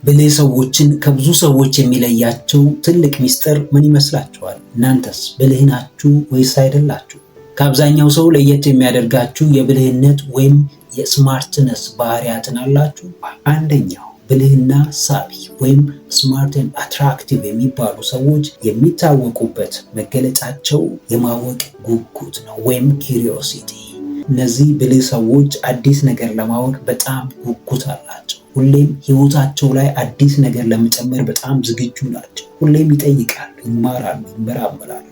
ብልህ ሰዎችን ከብዙ ሰዎች የሚለያቸው ትልቅ ሚስጥር ምን ይመስላችኋል? እናንተስ ብልህ ናችሁ ወይስ አይደላችሁ? ከአብዛኛው ሰው ለየት የሚያደርጋችሁ የብልህነት ወይም የ smartness ባህሪያትን አላችሁ? አንደኛው ብልህና ሳቢ ወይም smart and attractive የሚባሉ ሰዎች የሚታወቁበት መገለጫቸው የማወቅ ጉጉት ነው ወይም curiosity። እነዚህ ብልህ ሰዎች አዲስ ነገር ለማወቅ በጣም ጉጉት አላቸው። ሁሌም ህይወታቸው ላይ አዲስ ነገር ለመጨመር በጣም ዝግጁ ናቸው። ሁሌም ይጠይቃሉ፣ ይማራሉ፣ ይመራመራሉ።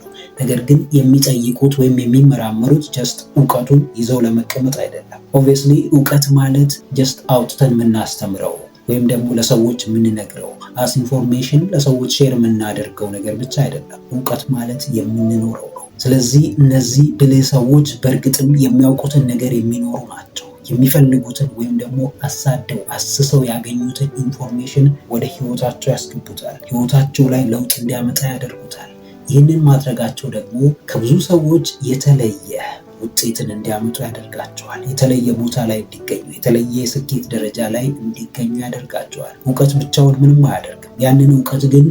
ነገር ግን የሚጠይቁት ወይም የሚመራመሩት just እውቀቱን ይዘው ለመቀመጥ አይደለም። Obviously እውቀት ማለት just አውጥተን የምናስተምረው ወይም ደግሞ ለሰዎች የምንነግረው as information ለሰዎች share የምናደርገው ነገር ብቻ አይደለም። እውቀት ማለት የምንኖረው ነው። ስለዚህ እነዚህ ብልህ ሰዎች በእርግጥም የሚያውቁትን ነገር የሚኖሩ ናቸው። የሚፈልጉትን ወይም ደግሞ አሳደው አስሰው ያገኙትን information ወደ ህይወታቸው ያስገቡታል። ህይወታቸው ላይ ለውጥ እንዲያመጣ ያደርጉታል። ይህንን ማድረጋቸው ደግሞ ከብዙ ሰዎች የተለየ ውጤትን እንዲያመጡ ያደርጋቸዋል። የተለየ ቦታ ላይ እንዲገኙ፣ የተለየ የስኬት ደረጃ ላይ እንዲገኙ ያደርጋቸዋል። እውቀት ብቻውን ምንም አያደርግም። ያንን እውቀት ግን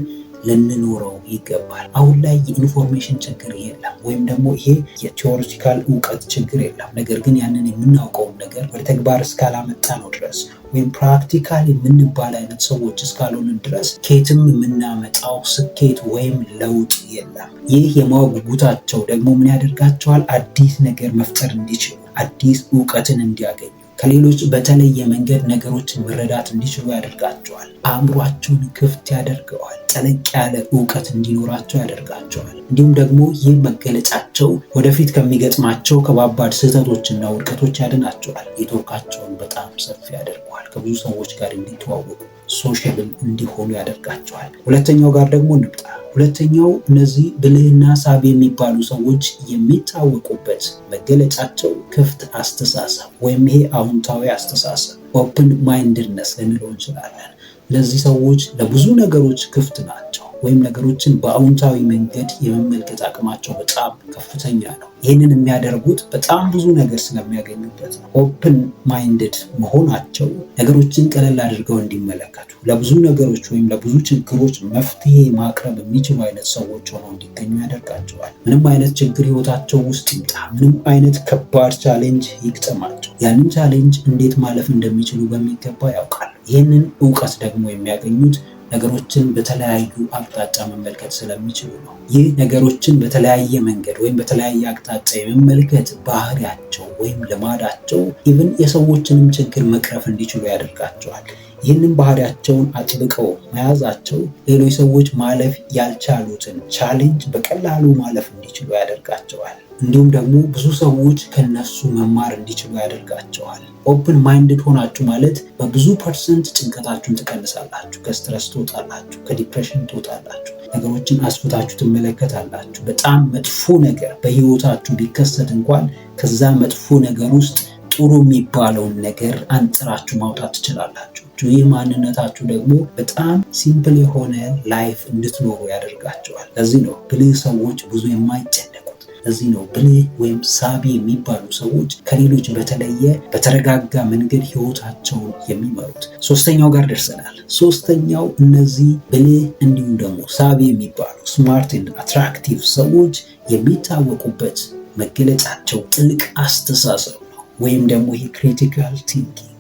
ልንኖረው ይገባል። አሁን ላይ የ information ችግር የለም፣ ወይም ደግሞ ይሄ የ theoretical እውቀት ችግር የለም። ነገር ግን ያንን የምናውቀውን ነገር ወደ ተግባር እስካላመጣነው ድረስ ወይም practical የምንባል አይነት ሰዎች እስካልሆንን ድረስ ከየትም የምናመጣው ስኬት ወይም ለውጥ የለም። ይህ የማወቅ ጉጉታቸው ደግሞ ምን ያደርጋቸዋል? አዲስ ነገር መፍጠር እንዲችሉ፣ አዲስ እውቀትን እንዲያገኙ፣ ከሌሎች በተለየ መንገድ ነገሮችን መረዳት እንዲችሉ ያደርጋቸዋል። አእምሯቸውን ክፍት ያደርገዋል። ጠለቅ ያለ እውቀት እንዲኖራቸው ያደርጋቸዋል። እንዲሁም ደግሞ ይህ መገለጫቸው ወደፊት ከሚገጥማቸው ከባባድ ስህተቶችና ውድቀቶች ያድናቸዋል። ኔትወርካቸውን በጣም ሰፊ ያደርገዋል። ከብዙ ሰዎች ጋር እንዲተዋወቁ፣ sociable እንዲሆኑ ያደርጋቸዋል። ሁለተኛው ጋር ደግሞ እንምጣ። ሁለተኛው እነዚህ ብልህና ሳቢ የሚባሉ ሰዎች የሚታወቁበት መገለጫቸው ክፍት አስተሳሰብ ወይም ይሄ አዎንታዊ አስተሳሰብ open mindedness ልንለው እንችላለን። እነዚህ ሰዎች ለብዙ ነገሮች ክፍት ናቸው ወይም ነገሮችን በአዎንታዊ መንገድ የመመልከት አቅማቸው በጣም ከፍተኛ ነው። ይህንን የሚያደርጉት በጣም ብዙ ነገር ስለሚያገኙበት ነው። Open minded መሆናቸው ነገሮችን ቀለል አድርገው እንዲመለከቱ፣ ለብዙ ነገሮች ወይም ለብዙ ችግሮች መፍትሄ ማቅረብ የሚችሉ አይነት ሰዎች ሆነው እንዲገኙ ያደርጋቸዋል። ምንም አይነት ችግር ህይወታቸው ውስጥ ይምጣ፣ ምንም አይነት ከባድ challenge ይግጠማቸው፣ ያንን challenge እንዴት ማለፍ እንደሚችሉ በሚገባ ያውቃሉ። ይህንን እውቀት ደግሞ የሚያገኙት ነገሮችን በተለያዩ አቅጣጫ መመልከት ስለሚችሉ ነው። ይህ ነገሮችን በተለያየ መንገድ ወይም በተለያየ አቅጣጫ የመመልከት ባህሪያቸው ወይም ልማዳቸው even የሰዎችንም ችግር መቅረፍ እንዲችሉ ያደርጋቸዋል። ይህንን ባህሪያቸውን አጥብቀው መያዛቸው ሌሎች ሰዎች ማለፍ ያልቻሉትን challenge በቀላሉ ማለፍ እንዲችሉ ያደርጋቸዋል። እንዲሁም ደግሞ ብዙ ሰዎች ከነሱ መማር እንዲችሉ ያደርጋቸዋል። Open minded ሆናችሁ ማለት በብዙ percent ጭንቀታችሁን ትቀንሳላችሁ፣ ከ stress ትወጣላችሁ፣ ከ depression ትወጣላችሁ፣ ነገሮችን አስፍታችሁ ትመለከታላችሁ። በጣም መጥፎ ነገር በህይወታችሁ ቢከሰት እንኳን ከዛ መጥፎ ነገር ውስጥ ጥሩ የሚባለውን ነገር አንጥራችሁ ማውጣት ትችላላችሁ። ይህ ማንነታችሁ ደግሞ በጣም simple የሆነ life እንድትኖሩ ያደርጋችኋል። ለዚህ ነው ብልህ ሰዎች ብዙ የማይጨነቁት። ለዚህ ነው ብልህ ወይም ሳቢ የሚባሉ ሰዎች ከሌሎች በተለየ በተረጋጋ መንገድ ህይወታቸውን የሚመሩት። ሶስተኛው ጋር ደርሰናል። ሶስተኛው እነዚህ ብልህ እንዲሁም ደግሞ ሳቢ የሚባሉ smart and attractive ሰዎች የሚታወቁበት መገለጫቸው ጥልቅ አስተሳሰብ ነው ወይም ደግሞ ይሄ critical thinking።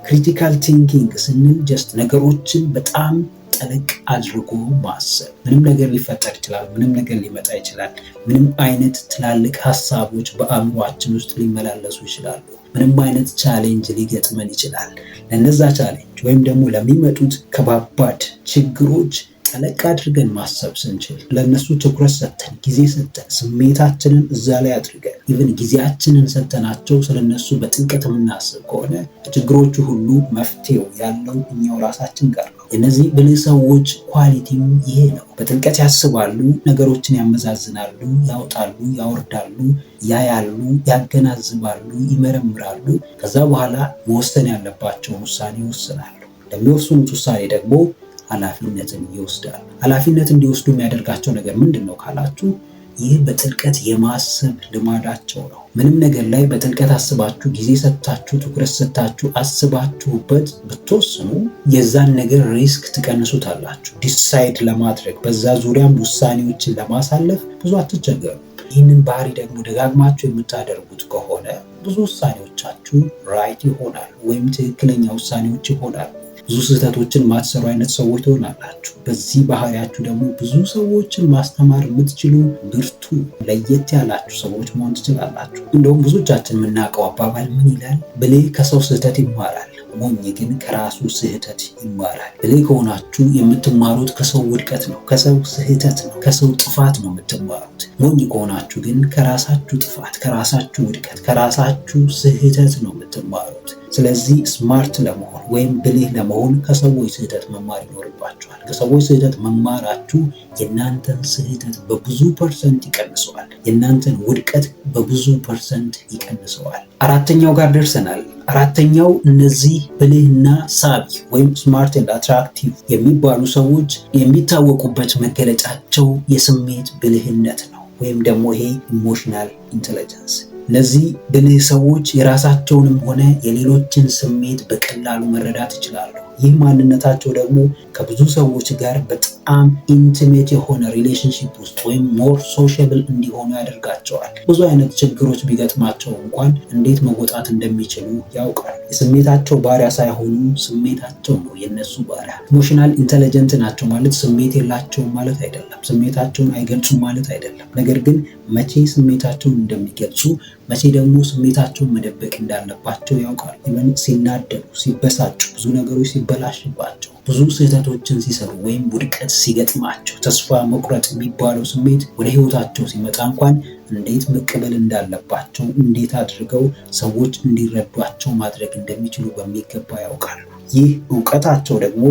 Critical thinking ስንል just ነገሮችን በጣም ጠለቅ አድርጎ ማሰብ። ምንም ነገር ሊፈጠር ይችላል። ምንም ነገር ሊመጣ ይችላል። ምንም አይነት ትላልቅ ሀሳቦች በአእምሯችን ውስጥ ሊመላለሱ ይችላሉ። ምንም አይነት challenge ሊገጥመን ይችላል። ለነዛ challenge ወይም ደግሞ ለሚመጡት ከባባድ ችግሮች ጠለቅ አድርገን ማሰብ ስንችል፣ ለእነሱ ትኩረት ሰጥተን፣ ጊዜ ሰጥተን፣ ስሜታችንን እዛ ላይ አድርገን፣ even ጊዜያችንን ሰጥተናቸው ስለነሱ በጥልቀት የምናስብ ከሆነ ችግሮቹ ሁሉ መፍትሄው ያለው እኛው ራሳችን ጋር ነው። የእነዚህ ብልህ ሰዎች quality ም ይሄ ነው። በጥልቀት ያስባሉ፣ ነገሮችን ያመዛዝናሉ፣ ያወጣሉ፣ ያወርዳሉ፣ ያያሉ፣ ያገናዝባሉ፣ ይመረምራሉ። ከዛ በኋላ መወሰን ያለባቸውን ውሳኔ ይወስናሉ። ለሚወስኑት ውሳኔ ደግሞ ኃላፊነትን ይወስዳሉ። ኃላፊነት እንዲወስዱ የሚያደርጋቸው ነገር ምንድን ነው ካላችሁ ይህ በጥልቀት የማሰብ ልማዳቸው ነው። ምንም ነገር ላይ በጥልቀት አስባችሁ፣ ጊዜ ሰጥታችሁ፣ ትኩረት ሰጥታችሁ አስባችሁበት ብትወስኑ የዛን ነገር risk ትቀንሱታላችሁ። Decide ለማድረግ፣ በዛ ዙሪያም ውሳኔዎችን ለማሳለፍ ብዙ አትቸገሩ። ይህንን ባህሪ ደግሞ ደጋግማችሁ የምታደርጉት ከሆነ ብዙ ውሳኔዎቻችሁ right ይሆናል ወይም ትክክለኛ ውሳኔዎች ይሆናል። ብዙ ስህተቶችን ማትሰሩ አይነት ሰዎች ትሆናላችሁ። በዚህ ባህሪያችሁ ደግሞ ብዙ ሰዎችን ማስተማር የምትችሉ ብርቱ፣ ለየት ያላችሁ ሰዎች መሆን ትችላላችሁ። እንደውም ብዙዎቻችን የምናውቀው አባባል ምን ይላል? ብልህ ከሰው ስህተት ይማራል፣ ሞኝ ግን ከራሱ ስህተት ይማራል። ብልህ ከሆናችሁ የምትማሩት ከሰው ውድቀት ነው፣ ከሰው ስህተት ነው፣ ከሰው ጥፋት ነው የምትማሩት። ሞኝ ከሆናችሁ ግን ከራሳችሁ ጥፋት፣ ከራሳችሁ ውድቀት፣ ከራሳችሁ ስህተት ነው የምትማሩት። ስለዚህ smart ለመሆን ወይም ብልህ ለመሆን ከሰዎች ስህተት መማር ይኖርባችኋል። ከሰዎች ስህተት መማራችሁ የእናንተን ስህተት በብዙ percent ይቀንሰዋል። የእናንተን ውድቀት በብዙ percent ይቀንሰዋል። አራተኛው ጋር ደርሰናል። አራተኛው፣ እነዚህ ብልህና ሳቢ ወይም smart and attractive የሚባሉ ሰዎች የሚታወቁበት መገለጫቸው የስሜት ብልህነት ነው፣ ወይም ደግሞ ይሄ emotional intelligence። እነዚህ ብልህ ሰዎች የራሳቸውንም ሆነ የሌሎችን ስሜት በቀላሉ መረዳት ይችላሉ። ይህ ማንነታቸው ደግሞ ከብዙ ሰዎች ጋር በጣም intimate የሆነ relationship ውስጥ ወይም more sociable እንዲሆኑ ያደርጋቸዋል። ብዙ አይነት ችግሮች ቢገጥማቸው እንኳን እንዴት መወጣት እንደሚችሉ ያውቃሉ። የስሜታቸው ባሪያ ሳይሆኑ ስሜታቸው ነው የነሱ ባሪያ። Emotional intelligent ናቸው ማለት ስሜት የላቸውም ማለት አይደለም። ስሜታቸውን አይገልጹም ማለት አይደለም። ነገር ግን መቼ ስሜታቸውን እንደሚገልጹ፣ መቼ ደግሞ ስሜታቸውን መደበቅ እንዳለባቸው ያውቃሉ። Even ሲናደዱ፣ ሲበሳጩ፣ ብዙ ነገሮች ሲበላሽባቸው፣ ብዙ ስህተቶችን ሲሰሩ ወይም ውድቀት ሲገጥማቸው፣ ተስፋ መቁረጥ የሚባለው ስሜት ወደ ህይወታቸው ሲመጣ እንኳን እንዴት መቀበል እንዳለባቸው፣ እንዴት አድርገው ሰዎች እንዲረዷቸው ማድረግ እንደሚችሉ በሚገባ ያውቃሉ። ይህ እውቀታቸው ደግሞ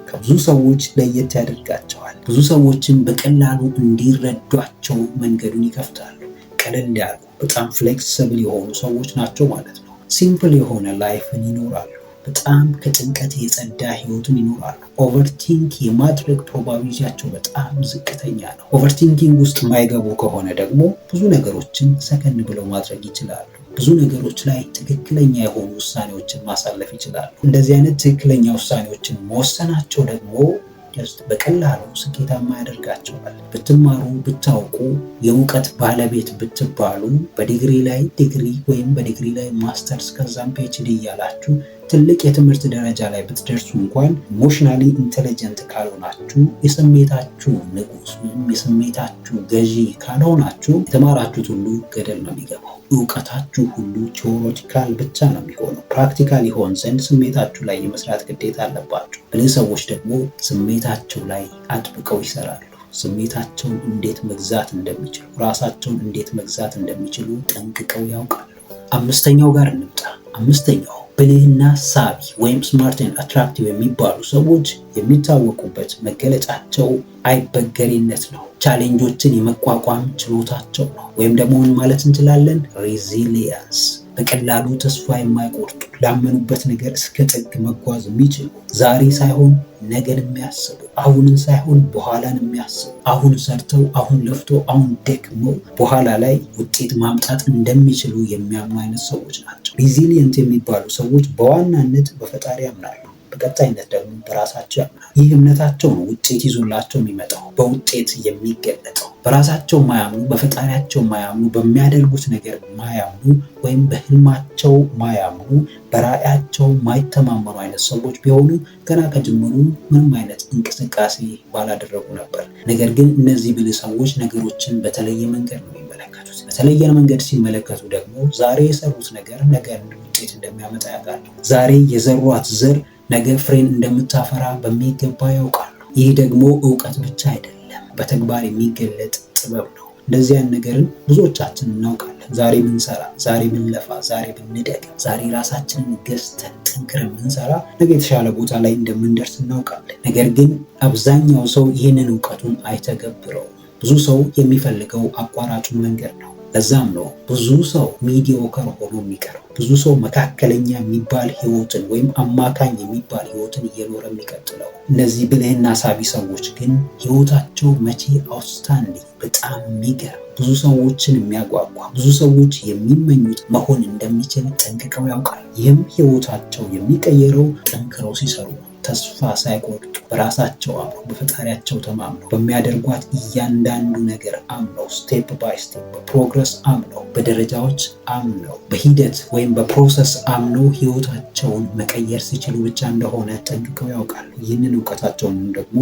ከብዙ ሰዎች ለየት ያደርጋቸዋል። ብዙ ሰዎችን በቀላሉ እንዲረዷቸው መንገዱን ይከፍታሉ። ቀለል ያሉ፣ በጣም flexible የሆኑ ሰዎች ናቸው ማለት ነው። Simple የሆነ life ን ይኖራሉ። በጣም ከጭንቀት የጸዳ ህይወትን ይኖራሉ። Overthink የማድረግ probability ያቸው በጣም ዝቅተኛ ነው። Overthinking ውስጥ የማይገቡ ከሆነ ደግሞ ብዙ ነገሮችን ሰከን ብለው ማድረግ ይችላሉ። ብዙ ነገሮች ላይ ትክክለኛ የሆኑ ውሳኔዎችን ማሳለፍ ይችላሉ። እንደዚህ አይነት ትክክለኛ ውሳኔዎችን መወሰናቸው ደግሞ just በቀላሉ ስኬታማ ያደርጋቸዋል። ብትማሩ፣ ብታውቁ፣ የእውቀት ባለቤት ብትባሉ፣ በዲግሪ ላይ ዲግሪ ወይም በዲግሪ ላይ ማስተርስ ከዛም PhD እያላችሁ ትልቅ የትምህርት ደረጃ ላይ ብትደርሱ እንኳን emotionally intelligent ካልሆናችሁ፣ የስሜታችሁ ንጉስ ወይም የስሜታችሁ ገዢ ካልሆናችሁ የተማራችሁት ሁሉ ገደል ነው የሚገባው። እውቀታችሁ ሁሉ theoretical ብቻ ነው የሚሆነው። Practical ይሆን ዘንድ ስሜታችሁ ላይ የመስራት ግዴታ አለባችሁ። ብልህ ሰዎች ደግሞ ስሜታቸው ላይ አጥብቀው ይሰራሉ። ስሜታቸውን እንዴት መግዛት እንደሚችሉ፣ ራሳቸውን እንዴት መግዛት እንደሚችሉ ጠንቅቀው ያውቃሉ። አምስተኛው ጋር እንምጣ። አምስተኛው፣ ብልህና ሳቢ ወይም smart and attractive የሚባሉ ሰዎች የሚታወቁበት መገለጫቸው አይበገሬነት ነው። Challenge ኦችን የመቋቋም ችሎታቸው ነው። ወይም ደግሞ ምን ማለት እንችላለን? Resilience። በቀላሉ ተስፋ የማይቆርጡ፣ ላመኑበት ነገር እስከ ጥግ መጓዝ የሚችሉ፣ ዛሬ ሳይሆን ነገን የሚያስቡ፣ አሁንን ሳይሆን በኋላን የሚያስቡ፣ አሁን ሰርተው፣ አሁን ለፍተው፣ አሁን ደክመው በኋላ ላይ ውጤት ማምጣት እንደሚችሉ የሚያምኑ አይነት ሰዎች ናቸው። Resilient የሚባሉ ሰዎች በዋናነት በፈጣሪ ያምናሉ። በቀጣይነት ደግሞ በራሳቸው ያምናሉ። ይህ እምነታቸው ነው ውጤት ይዞላቸው የሚመጣው፣ በውጤት የሚገለጠው። በራሳቸው ማያምኑ፣ በፈጣሪያቸው ማያምኑ፣ በሚያደርጉት ነገር ማያምኑ ወይም በህልማቸው ማያምኑ፣ በራዕያቸው ማይተማመኑ አይነት ሰዎች ቢሆኑ ገና ከጅምሩ ምንም አይነት እንቅስቃሴ ባላደረጉ ነበር። ነገር ግን እነዚህ ብልህ ሰዎች ነገሮችን በተለየ መንገድ ነው የሚመለከቱት። በተለየ መንገድ ሲመለከቱ ደግሞ ዛሬ የሰሩት ነገር ነገ ውጤት እንደሚያመጣ ያውቃሉ። ዛሬ የዘሯት ዘር ነገ ፍሬን እንደምታፈራ በሚገባ ያውቃሉ። ይህ ደግሞ እውቀት ብቻ አይደለም፣ በተግባር የሚገለጥ ጥበብ ነው። እንደዚያን ነገርን ብዙዎቻችን እናውቃለን። ዛሬ ብንሰራ፣ ዛሬ ብንለፋ፣ ዛሬ ብንደክም፣ ዛሬ ራሳችንን ገዝተን ጠንክረን ብንሰራ ነገ የተሻለ ቦታ ላይ እንደምንደርስ እናውቃለን። ነገር ግን አብዛኛው ሰው ይህንን እውቀቱን አይተገብረውም። ብዙ ሰው የሚፈልገው አቋራጩን መንገድ ነው። ለዛም ነው ብዙ ሰው mediocre ሆኖ የሚቀረው። ብዙ ሰው መካከለኛ የሚባል ህይወትን ወይም አማካኝ የሚባል ህይወትን እየኖረ የሚቀጥለው። እነዚህ ብልህና ሳቢ ሰዎች ግን ህይወታቸው መቼ outstanding፣ በጣም የሚገርም፣ ብዙ ሰዎችን የሚያጓጓ፣ ብዙ ሰዎች የሚመኙት መሆን እንደሚችል ጠንቅቀው ያውቃል። ይህም ህይወታቸው የሚቀየረው ጠንክረው ሲሰሩ ነው። ተስፋ ሳይቆርጡ፣ በራሳቸው አምነው፣ በፈጣሪያቸው ተማምነው፣ በሚያደርጓት እያንዳንዱ ነገር አምነው፣ step by step በ progress አምነው፣ በደረጃዎች አምነው፣ በሂደት ወይም በ process አምነው ህይወታቸውን መቀየር ሲችሉ ብቻ እንደሆነ ጠንቅቀው ያውቃሉ። ይህንን እውቀታቸውን ደግሞ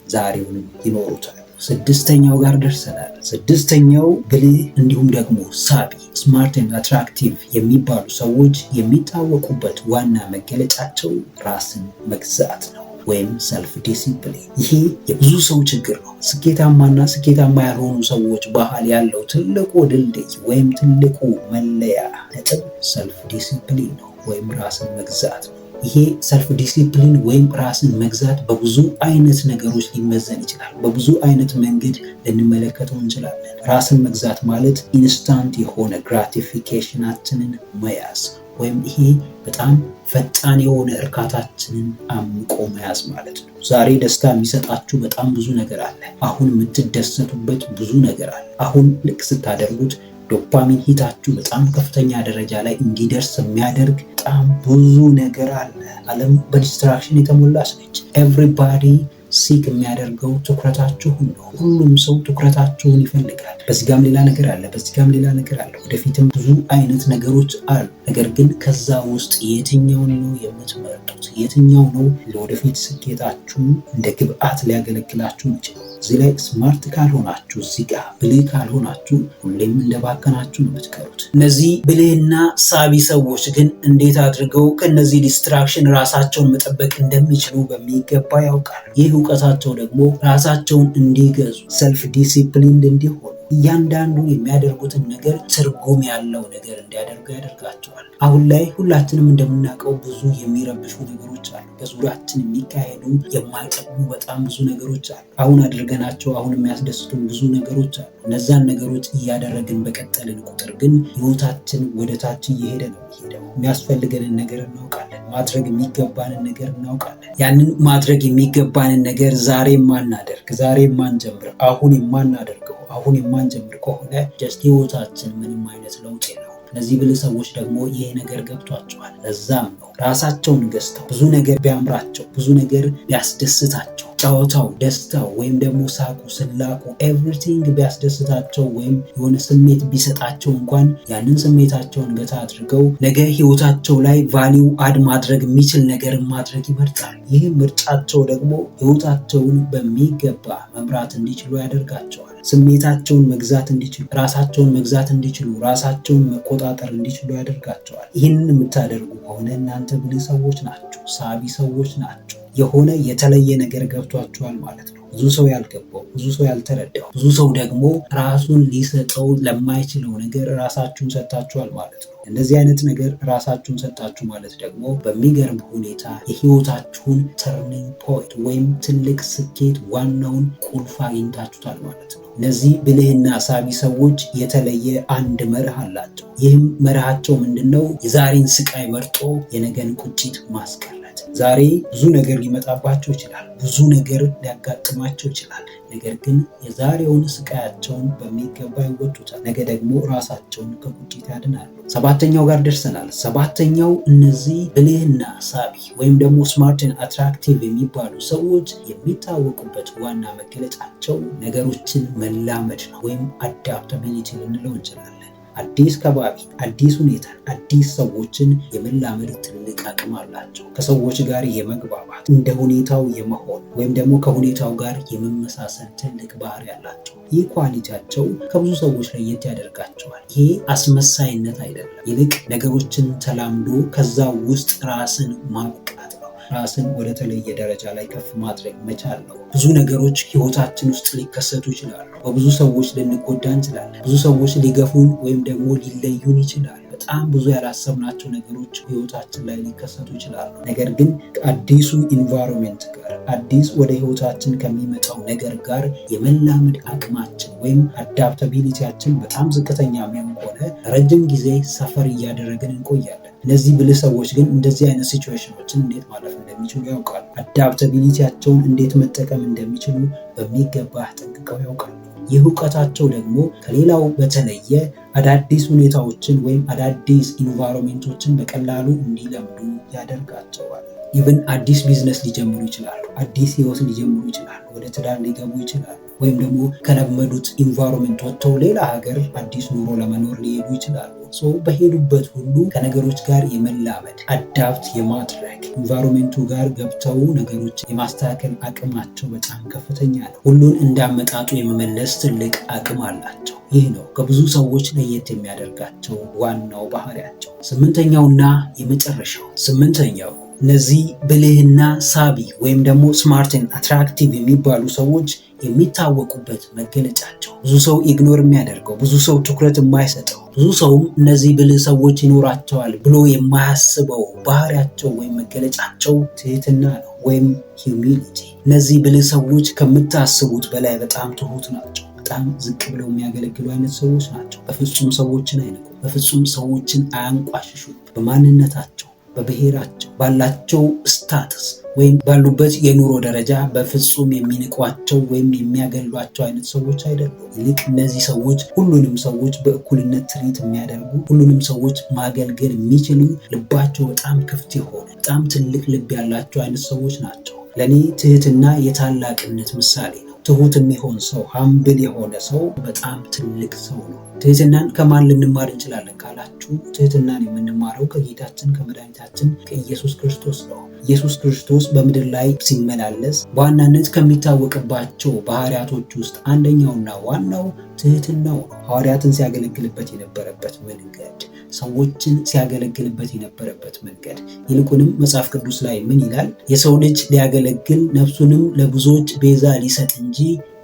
ዛሬውንም ይኖሩታል። ስድስተኛው ጋር ደርሰናል። ስድስተኛው ብልህ እንዲሁም ደግሞ ሳቢ፣ smart and attractive የሚባሉ ሰዎች የሚታወቁበት ዋና መገለጫቸው ራስን መግዛት ነው ወይም self discipline። ይሄ የብዙ ሰው ችግር ነው። ስኬታማና ስኬታማ ያልሆኑ ሰዎች መሃል ያለው ትልቁ ድልድይ ወይም ትልቁ መለያ ነጥብ self discipline ነው ወይም ራስን መግዛት ነው። ይሄ self discipline ወይም ራስን መግዛት በብዙ አይነት ነገሮች ሊመዘን ይችላል። በብዙ አይነት መንገድ ልንመለከተው እንችላለን። ራስን መግዛት ማለት instant የሆነ gratification ኣችንን መያዝ ወይም ይሄ በጣም ፈጣን የሆነ እርካታችንን አምቆ መያዝ ማለት ነው። ዛሬ ደስታ የሚሰጣችሁ በጣም ብዙ ነገር አለ። አሁን የምትደሰቱበት ብዙ ነገር አለ። አሁን ልክ ስታደርጉት dopamine hit ኣችሁ በጣም ከፍተኛ ደረጃ ላይ እንዲደርስ የሚያደርግ በጣም ብዙ ነገር አለ። ዓለም በ distraction የተሞላች ነች። Everybody seek የሚያደርገው ትኩረታችሁን ነው። ሁሉም ሰው ትኩረታችሁን ይፈልጋል። በዚህ ጋም ሌላ ነገር አለ፣ በዚህ ጋም ሌላ ነገር አለ። ወደፊትም ብዙ አይነት ነገሮች አሉ። ነገር ግን ከዛ ውስጥ የትኛውን ነው የምትመርጡት? የትኛው ነው ለወደፊት ስኬታችሁን እንደ ግብአት ሊያገለግላችሁ የሚችለው? እዚህ ላይ smart ካልሆናችሁ፣ እዚህ ጋር ብልህ ካልሆናችሁ ሁሌም እንደባከናችሁ ነው የምትቀሩት። እነዚህ ብልህና ሳቢ ሰዎች ግን እንዴት አድርገው ከነዚህ distraction ራሳቸውን መጠበቅ እንደሚችሉ በሚገባ ያውቃሉ። ይህ እውቀታቸው ደግሞ ራሳቸውን እንዲገዙ፣ self disciplined እንዲሆኑ፣ እያንዳንዱ የሚያደርጉትን ነገር ትርጉም ያለው ነገር እንዲያደርጉ ያደርጋቸዋል። አሁን ላይ ሁላችንም እንደምናውቀው ብዙ የሚረብሹ ነገሮች አሉ። በዙሪያችን የሚካሄዱ የማይጠቅሙ በጣም ብዙ ነገሮች አሉ። አሁን አድርገናቸው አሁን የሚያስደስቱን ብዙ ነገሮች አሉ። እነዛን ነገሮች እያደረግን በቀጠልን ቁጥር ግን ህይወታችን ወደ ታች እየሄደ ነው የሚሄደው። የሚያስፈልገንን ነገር እናውቃለን። ማድረግ የሚገባንን ነገር እናውቃለን። ያንን ማድረግ የሚገባንን ነገር ዛሬ የማናደርግ፣ ዛሬ የማንጀምር፣ አሁን የማናደርገው፣ አሁን የማንጀምር ከሆነ just ህይወታችን ምንም አይነት ለውጥ የለውም። እነዚህ ብልህ ሰዎች ደግሞ ይሄ ነገር ገብቷቸዋል። ለዛም ነው ራሳቸውን ገዝተው ብዙ ነገር ቢያምራቸው፣ ብዙ ነገር ቢያስደስታቸው፣ ጨዋታው፣ ደስታው ወይም ደግሞ ሳቁ፣ ስላቁ፣ everything ቢያስደስታቸው ወይም የሆነ ስሜት ቢሰጣቸው እንኳን ያንን ስሜታቸውን ገታ አድርገው ነገ ህይወታቸው ላይ value add ማድረግ የሚችል ነገር ማድረግ ይመርጣል። ይህ ምርጫቸው ደግሞ ህይወታቸውን በሚገባ መምራት እንዲችሉ ያደርጋቸዋል። ስሜታቸውን መግዛት እንዲችሉ፣ ራሳቸውን መግዛት እንዲችሉ፣ ራሳቸውን መቆጣጠር እንዲችሉ ያደርጋቸዋል። ይህንን የምታደርጉ ከሆነ እናንተ ብልህ ሰዎች ናችሁ፣ ሳቢ ሰዎች ናችሁ። የሆነ የተለየ ነገር ገብቷችኋል ማለት ነው። ብዙ ሰው ያልገባው፣ ብዙ ሰው ያልተረዳው፣ ብዙ ሰው ደግሞ ራሱን ሊሰጠው ለማይችለው ነገር ራሳችሁን ሰጥታችኋል ማለት ነው። እንደዚህ አይነት ነገር ራሳችሁን ሰጣችሁ ማለት ደግሞ በሚገርም ሁኔታ የህይወታችሁን turning point ወይም ትልቅ ስኬት ዋናውን ቁልፍ አግኝታችሁታል ማለት ነው። እነዚህ ብልህና ሳቢ ሰዎች የተለየ አንድ መርህ አላቸው። ይህም መርሃቸው ምንድን ነው? የዛሬን ስቃይ መርጦ የነገን ቁጭት ማስቀረት። ዛሬ ብዙ ነገር ሊመጣባቸው ይችላል። ብዙ ነገር ሊያጋጥማቸው ይችላል። ነገር ግን የዛሬውን ስቃያቸውን በሚገባ ይወጡታል። ነገ ደግሞ ራሳቸውን ከቁጭት ያድናሉ። ሰባተኛው ጋር ደርሰናል። ሰባተኛው እነዚህ ብልህና ሳቢ ወይም ደግሞ smart and attractive የሚባሉ ሰዎች የሚታወቁበት ዋና መገለጫቸው ነገሮችን መላመድ ነው ወይም adaptability ልንለው እንችላለን። አዲስ ከባቢ፣ አዲስ ሁኔታ፣ አዲስ ሰዎችን የመላመድ ትልቅ አቅም አላቸው። ከሰዎች ጋር የመግባባት፣ እንደ ሁኔታው የመሆን ወይም ደግሞ ከሁኔታው ጋር የመመሳሰል ትልቅ ባህሪ አላቸው። ይህ quality ያቸው ከብዙ ሰዎች ለየት ያደርጋቸዋል። ይሄ አስመሳይነት አይደለም። ይልቅ ነገሮችን ተላምዶ ከዛ ውስጥ ራስን ማብቃት ነው። ራስን ወደ ተለየ ደረጃ ላይ ከፍ ማድረግ መቻል ነው። ብዙ ነገሮች ህይወታችን ውስጥ ሊከሰቱ ይችላሉ። በብዙ ሰዎች ልንጎዳ እንችላለን። ብዙ ሰዎች ሊገፉን ወይም ደግሞ ሊለዩን ይችላሉ። በጣም ብዙ ያላሰብናቸው ነገሮች ህይወታችን ላይ ሊከሰቱ ይችላሉ። ነገር ግን ከአዲሱ environment ጋር፣ አዲስ ወደ ህይወታችን ከሚመጣው ነገር ጋር የመላመድ አቅማችን ወይም adaptability ያችን በጣም ዝቅተኛ የሚሆን ከሆነ ረጅም ጊዜ suffer እያደረግን እንቆያለን። እነዚህ ብልህ ሰዎች ግን እንደዚህ አይነት ሲቹዌሽኖችን እንዴት ማለፍ እንደሚችሉ ያውቃሉ። Adaptability ያቸውን እንዴት መጠቀም እንደሚችሉ በሚገባ ጠንቅቀው ያውቃሉ። ይህ እውቀታቸው ደግሞ ከሌላው በተለየ አዳዲስ ሁኔታዎችን ወይም አዳዲስ environment ኦችን በቀላሉ እንዲለምዱ ያደርጋቸዋል። Even አዲስ ቢዝነስ ሊጀምሩ ይችላሉ። አዲስ ህይወት ሊጀምሩ ይችላሉ። ወደ ትዳር ሊገቡ ይችላሉ። ወይም ደግሞ ከለመዱት environment ወጥተው ሌላ ሀገር አዲስ ኑሮ ለመኖር ሊሄዱ ይችላሉ። So በሄዱበት ሁሉ ከነገሮች ጋር የመላመድ፣ adapt የማድረግ፣ environment ኡ ጋር ገብተው ነገሮች የማስተካከል አቅማቸው በጣም ከፍተኛ ነው። ሁሉን እንዳመጣጡ የመመለስ ትልቅ አቅም አላቸው። ይህ ነው ከብዙ ሰዎች ለየት የሚያደርጋቸው ዋናው ባህሪያቸው። ስምንተኛውና የመጨረሻው፣ ስምንተኛው፣ እነዚህ ብልህና ሳቢ ወይም ደግሞ smart and attractive የሚባሉ ሰዎች የሚታወቁበት መገለጫቸው፣ ብዙ ሰው ignore የሚያደርገው፣ ብዙ ሰው ትኩረት የማይሰጠው፣ ብዙ ሰውም እነዚህ ብልህ ሰዎች ይኖራቸዋል ብሎ የማያስበው ባህሪያቸው ወይም መገለጫቸው ትህትና ነው ወይም humility። እነዚህ ብልህ ሰዎች ከምታስቡት በላይ በጣም ትሁት ናቸው። በጣም ዝቅ ብለው የሚያገለግሉ አይነት ሰዎች ናቸው። በፍጹም ሰዎችን አይንቁም። በፍጹም ሰዎችን አያንቋሽሹም። በማንነታቸው፣ በብሔራቸው፣ ባላቸው status ወይም ባሉበት የኑሮ ደረጃ በፍጹም የሚንቋቸው ወይም የሚያገሏቸው አይነት ሰዎች አይደሉም። ይልቅ እነዚህ ሰዎች ሁሉንም ሰዎች በእኩልነት treat የሚያደርጉ፣ ሁሉንም ሰዎች ማገልገል የሚችሉ፣ ልባቸው በጣም ክፍት የሆነ፣ በጣም ትልቅ ልብ ያላቸው አይነት ሰዎች ናቸው። ለእኔ ትህትና የታላቅነት ምሳሌ ነው። ትሁት የሚሆን ሰው፣ humble የሆነ ሰው በጣም ትልቅ ሰው ነው። ትህትናን ከማን ልንማር እንችላለን ካላችሁ፣ ትህትናን የምንማረው ከጌታችን ከመድኃኒታችን ከኢየሱስ ክርስቶስ ነው። ኢየሱስ ክርስቶስ በምድር ላይ ሲመላለስ በዋናነት ከሚታወቅባቸው ባህሪያቶች ውስጥ አንደኛውና ዋናው ትህትናው ነው። ሐዋርያትን ሲያገለግልበት የነበረበት መንገድ፣ ሰዎችን ሲያገለግልበት የነበረበት መንገድ፣ ይልቁንም መጽሐፍ ቅዱስ ላይ ምን ይላል? የሰው ልጅ ሊያገለግል ነፍሱንም ለብዙዎች ቤዛ ሊሰጥ እንጂ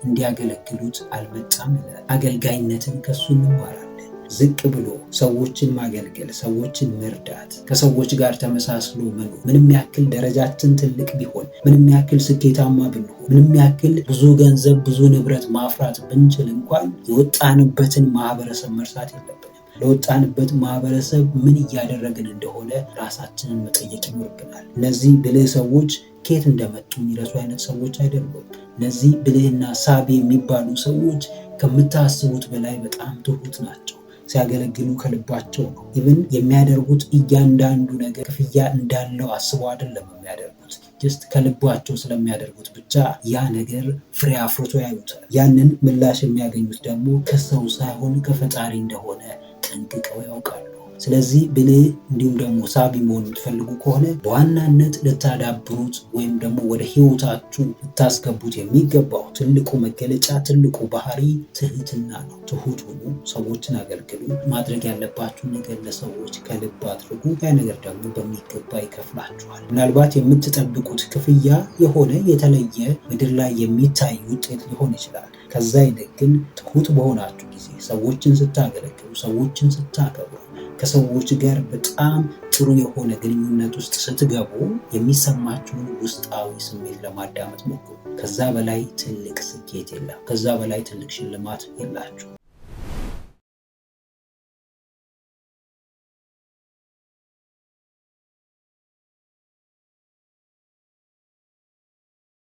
እንዲያገለግሉት አልመጣም ይላል። አገልጋይነትን ከሱ እንማራለን። ዝቅ ብሎ ሰዎችን ማገልገል፣ ሰዎችን መርዳት፣ ከሰዎች ጋር ተመሳስሎ መኖር፣ ምንም ያክል ደረጃችን ትልቅ ቢሆን፣ ምንም ያክል ስኬታማ ብንሆን፣ ምንም ያክል ብዙ ገንዘብ፣ ብዙ ንብረት ማፍራት ብንችል እንኳን የወጣንበትን ማህበረሰብ መርሳት የለብንም። ለወጣንበት ማህበረሰብ ምን እያደረግን እንደሆነ ራሳችንን መጠየቅ ይኖርብናል። እነዚህ ብልህ ሰዎች ከየት እንደመጡ የሚረሱ አይነት ሰዎች አይደሉም። እነዚህ ብልህና ሳቢ የሚባሉ ሰዎች ከምታስቡት በላይ በጣም ትሁት ናቸው። ሲያገለግሉ ከልባቸው ነው። Even የሚያደርጉት እያንዳንዱ ነገር ክፍያ እንዳለው አስበው አይደለም የሚያደርጉት። Just ከልባቸው ስለሚያደርጉት ብቻ ያ ነገር ፍሬ አፍርቶ ያዩታል። ያንን ምላሽ የሚያገኙት ደግሞ ከሰው ሳይሆን ከፈጣሪ እንደሆነ ጠንቅቀው ያውቃሉ። ስለዚህ ብልህ እንዲሁም ደግሞ ሳቢ መሆን የምትፈልጉ ከሆነ በዋናነት ልታዳብሩት ወይም ደግሞ ወደ ህይወታችሁ ልታስገቡት የሚገባው ትልቁ መገለጫ፣ ትልቁ ባህሪ ትህትና ነው። ትሁት ሁኑ፣ ሰዎችን አገልግሉ። ማድረግ ያለባችሁን ነገር ለሰዎች ከልብ አድርጉ። ያ ነገር ደግሞ በሚገባ ይከፍላችኋል። ምናልባት የምትጠብቁት ክፍያ የሆነ የተለየ ምድር ላይ የሚታይ ውጤት ሊሆን ይችላል። ከዛ ይልቅ ግን ትሁት በሆናችሁ ጊዜ፣ ሰዎችን ስታገለግሉ፣ ሰዎችን ስታከብሩ፣ ከሰዎች ጋር በጣም ጥሩ የሆነ ግንኙነት ውስጥ ስትገቡ የሚሰማችሁን ውስጣዊ ስሜት ለማዳመጥ ሞክሩ። ከዛ በላይ ትልቅ ስኬት የለም። ከዛ በላይ ትልቅ ሽልማት የላችሁ።